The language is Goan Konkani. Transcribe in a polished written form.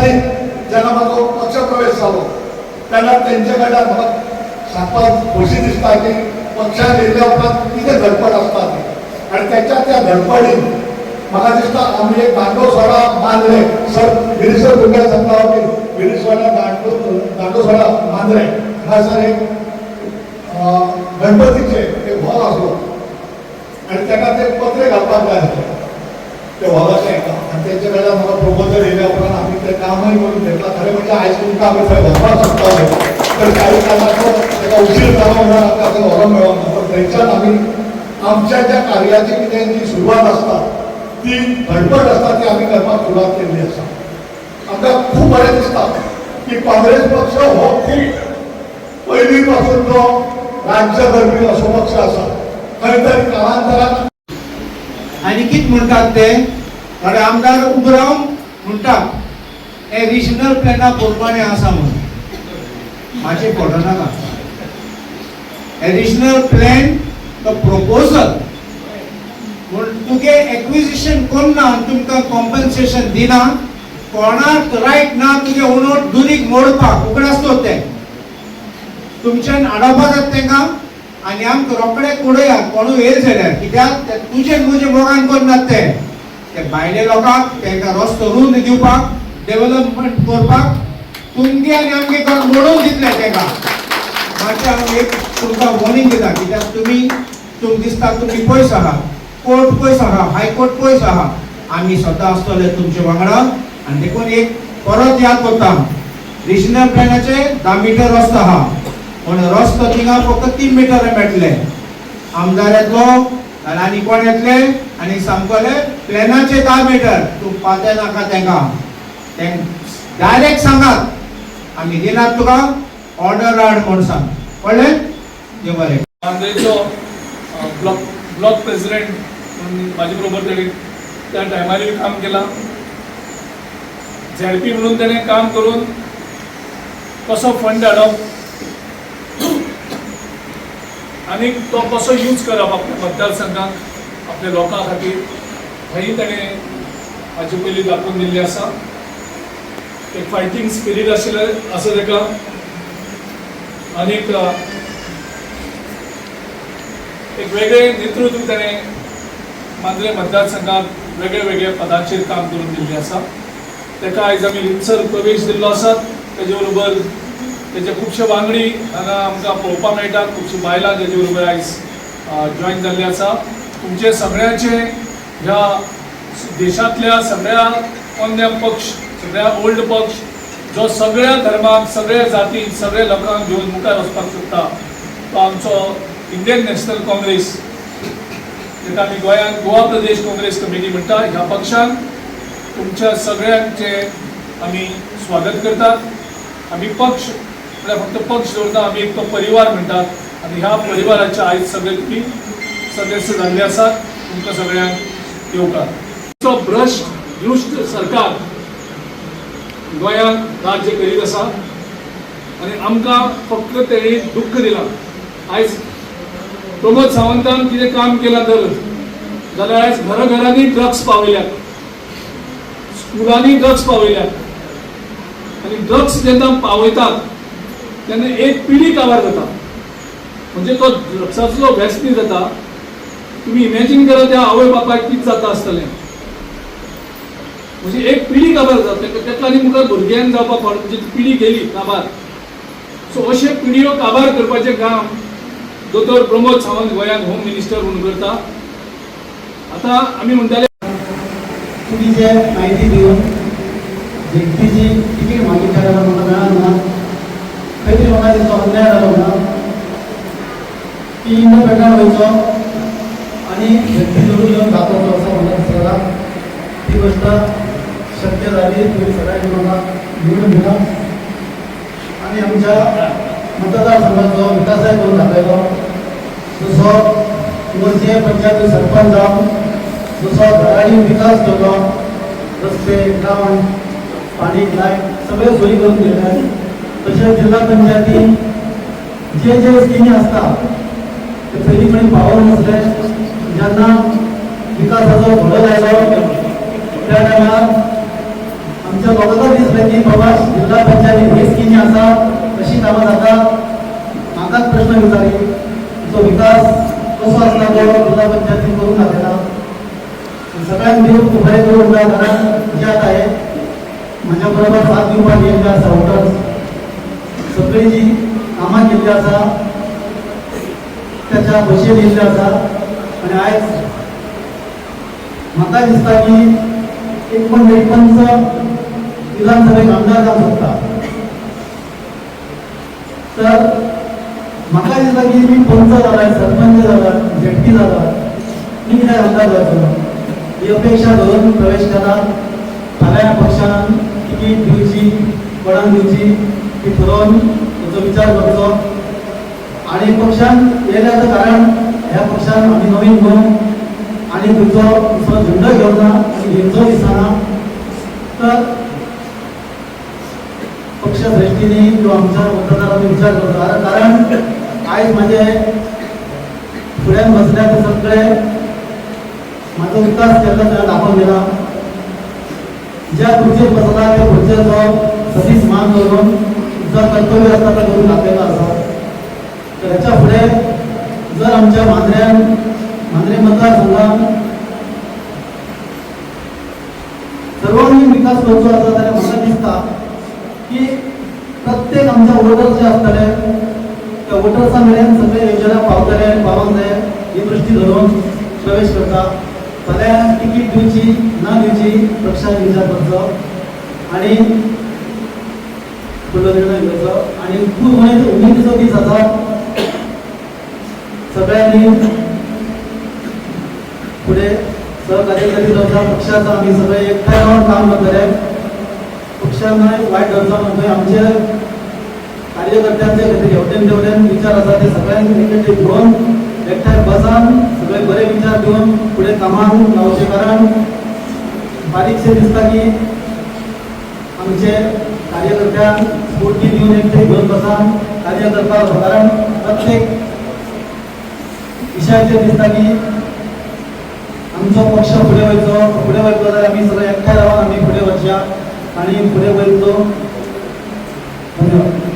दिसांनी जेन्ना म्हाजो पक्ष प्रवेश जालो तेन्ना तेंचे कडल्यान म्हाका सांगपाक खोशी दिसता की पक्षान येयल्या उपरांत कितें धडपड आसता ती आनी तेच्या त्या धडपडीन म्हाका दिसता आमी एक दांडो सोडा मांद्रे सर गिरीसर तुमकां सांगता की गिरीसवाडा दांडो दांडो सोडा मांद्रे हांगासर एक गणपतीचे एक हॉल आसलो आनी ताका ते पत्रे घालपाक जाय आसले ते हॉलाचे हेका. आनी तेंचे कडल्यान म्हाका प्रपोजल येयल्या उपरांत आमी तें कामय करून घेतलां. खरें म्हणजे आयज तुमकां आमी थंय व्हरपाक शकताले, तर काही कारणाचो ताका उशीर जालो म्हणून आमकां थंय व्हरोंक मेळोना. पण थंयच्यान आमी आमच्या ज्या कार्याची कितें जी सुरवात आसता, ती धडपड आसता, ती आमी करपाक सुरवात केल्ली आसा. आमकां खूब बरें दिसता की काँग्रेस पक्ष हो खूब पयलीं पासून जो राज्य करपी असो पक्ष आसा, खंय तरी काळांतरान आनी कितें म्हणटात ते थोडे आमदार उबो रावन म्हणटात हे रिजनल प्लॅना प्रमाणे आसा म्हणून. म्हाजे फोटो नाका. एडिशनल प्लॅन तो प्रपोजल पूण तुगे एक्विजिशन कोन्ना आनी तुमकां कॉम्पन्सेशन दिना. कोणाक रायट ना तुगे उणोट दुरीग मोडपाक. उगडास दवर तें. तुमच्यान आडोवपा जाता तेंकां आनी आमकां रोखडे कुडयात कोणूय येयल जाल्यार. कित्याक ते तुजे म्हजे मोगान करनात, ते ते भायले लोकांक तेंकां रस्तो रूंद दिवपाक, डेव्हलपमेंट करपाक तुमगे आनी आमगे घर मोडून दितले तेंकां. मातशें हांव एक तुमकां वॉर्निंग दिता, कित्याक तुमी तुमकां दिसता तुमी पयस आहा, कोर्ट पयस आहा, हायकोर्ट पयस आहा. आमी स्वता आसतले तुमचे वांगडा. आनी देखून एक परत याद करता, रिजनल प्लॅनाचे 10 मिटर रस्तो आहा, पूण रस्तो थिंगा फक्त 3 मिटर मेळटले. आमदार येतलो आनी कोण येतले आनी सामकोले प्लॅनाचे 10 मिटर तूं पाते नाका तेंकां. तें डायरेक्ट सांगात, आमी दिनात तुका, ऑर्डर हाड म्हूण सांग. कळ्ळें? देव बरें. मांद्रेचो ब्लॉक ब्लॉक प्रेसिडेंट म्हणून म्हाजे बरोबर तेणी त्या टायमारूय काम केलां. झेडपी म्हणून तेणें काम करून कसो फंड हाडप आनी तो कसो यूज करप आपल्या मतदारसंघाक, आपल्या लोकां खातीर, हेंय ताणें हाचे पयलीं दाखोवन दिल्लें आसा. एक फायटींग स्पिरीट आशिल्लें आसा ताका आनीक एक वेगळें नेतृत्व ताणें मांद्रे मतदारसंघात वेगळे वेगळे पदांचेर काम करून दिल्लें आसा. ताका आयज आमी रितसर प्रवेश दिल्लो आसा. तेजे बरोबर तेजे खुबशे वांगडी हांगा आमकां पळोवपाक मेळटात. खुबशीं बायलां तेजे बरोबर आयज जॉयन जाल्ली आसा. तुमचे सगळ्यांचे ह्या देशांतल्या सगळ्या पोन्न्या पक्ष, सगळ्या ओल्ड पक्ष, जो सगळ्या धर्माक, सगळ्या जातींक, सगळ्या लोकांक घेवन मुखार वचपाक सोदता, तो आमचो इंडियन नॅशनल काँग्रेस, ताका आमी गोंयांत गोवा प्रदेश काँग्रेस कमिटी म्हणटा, ह्या पक्षान तुमच्या सगळ्यांचे आमी स्वागत करतात. आमी पक्ष म्हळ्यार फक्त पक्ष दवरता, आमी एक तो परिवार म्हणटात आनी ह्या परिवाराचे आयज सगळे तुमी सदस्य जाल्ले आसात. तुमकां सगळ्यांक येवकार. तो भ्रश्ट दुश्ट सरकार गोंयांत राज्य करीत आसा आनी आमकां फक्त तेणी दुख्ख दिलां. आयज प्रमोद सावंतान कितें काम केलां तर जाल्यार आयज घराघरांनी ड्रग्स पावयल्यात, स्कुलांनी ड्रग्स पावयल्यात. आनी ड्रग्स जेन्ना पावयतात तेन्ना एक पिढी काबार जाता. म्हणजे तो ड्रग्साचो जो व्यसनी जाता, तुमी इमॅजीन करा त्या आवय बापायक कितें जाता आसतलें. म्हणजे एक पिढी काबार जाता. ताका आनी मुखार भुरग्यांक जावपाक फावट, म्हणजे ती पिढी गेली काबार. सो अशे पिढयो काबार करपाचें काम दोतोर प्रमोद सावंत गोंयांत होम मिनिस्टर म्हणून करता. आतां आमी म्हणटाले चुकीचे माहिती दिवन झेडपीची तिकीट मागितल्या जाल्यार म्हाका मेळना. खंय तरी म्हाका दिसता अन्याय जालो म्हणून की इंडिपेंडंट वयचो आनी झेडपी धरून येवन दाखोवचो असो म्हाका दिसता. ती गोश्ट शक्य जाली. तुमी सगळ्यांनी म्हाका निवडून दिला आनी आमच्या मतदारसंघाचो विकासय करून दाखयलो. जसो मोरजे पंचायत सरपंच जावन जसो घरांनी विकास केलो, रस्ते, ग्रावंड, पाणी, लायट सगळे सोयी करून दिले, तशेंच जिल्हा पंचायतीन जे जे स्किमी आसता ते पयलीं कडेन पावोवंक नासले. जेन्ना विकासाचो घोडो लायलो त्या टायमार आमच्या थंयसर लोकांक दिसलें की बाबा जिल्हा पंचायतीन हे स्किमी आसा, अशी कामां जाता. म्हाकाच प्रश्न विचारी, तुजो विकास कसो आसता तो जिल्हा पंचायतीन करून दाखयला. सगळ्यांक देव बरें करूंक जाय, कारण जे आतां हे म्हज्या बरोबर साथ दिवपाक येयल्ले आसा वोटर्स, सगळी जी कामां केल्ली आसा त्याच्या भशेन येयल्ले आसा. आनी आयज म्हाका दिसता की एक कोण एक पंच विधानसभेक आमदार जावंक शकता, तर म्हाका दिसता की मी पंच जाला, सरपंच जाला, झेडपी जाला, मी कित्याक आमदार जावचो ही अपेक्षा धरून प्रवेश केला. फाल्यां पक्षान तिकीट दिवची, कोणाक दिवची ती ठरोवन ताचो विचार करचो. आनी पक्षान येयल्याचं कारण ह्या पक्षान आमी नवीन न्हू आनी खंयचो दुसरो झेंडो घेवन ना आनी घेवचो दिसना, तर पक्ष दृष्टीने किंवा आमच्या मतदारांनी विचार करचो. कारण आयज माझे फुड्यान बसल्या ते सगळे माझो विकास केल्लो ताणें दाखोवन दिला. ज्या खुर्चेर बसला त्या खुर्चेचो सदीच मान दवरून जो कर्तव्य आसता तो करून दाखयलो आसा. तर ह्याच्या फुडें जर आमच्या मांद्र्यान मांद्रे मतदारसंघात सर्वांगीण विकास करचो आसा जाल्यार म्हाका दिसता की प्रत्येक आमच्या वोटर्स जे आसतले त्या वोटर्सां मेरेन सगळे योजना पावतले आनी पावंक जाय ही दृश्टी धरून प्रवेश करता. फाल्यां तिकीट दिवची ना दिवची पक्षान विचार करचो आनी फुडलो निर्णय घेवचो. आनी खूब उमेदीचो दीस आसा, सगळ्यांनी फुडें सहकार्य करीत रावता. पक्षाचा आमी सगळे एकठांय रावन काम करतले. पक्षान वायट धरचो न्हय, आमचे कार्यकर्त्यांचे खातीर हेवटेन तेवटेन विचार आसा ते सगळ्यांनी एकठांय घेवन एकठांय बसान सगळे बरे विचार दिवन फुडें कामाक लावचे. कारण बारीकशें दिसता की आमचे कार्यकर्त्यांक स्फूर्ती दिवन एकठांय घेवन बसान कार्य करपाक. कारण प्रत्येक विशयाचेर दिसता की आमचो पक्ष फुडें वयचो, फुडें वयतलो जाल्यार आमी सगळे एकठांय रावन आमी फुडें वचया आनी फुडें वयतलो. धन्यवाद.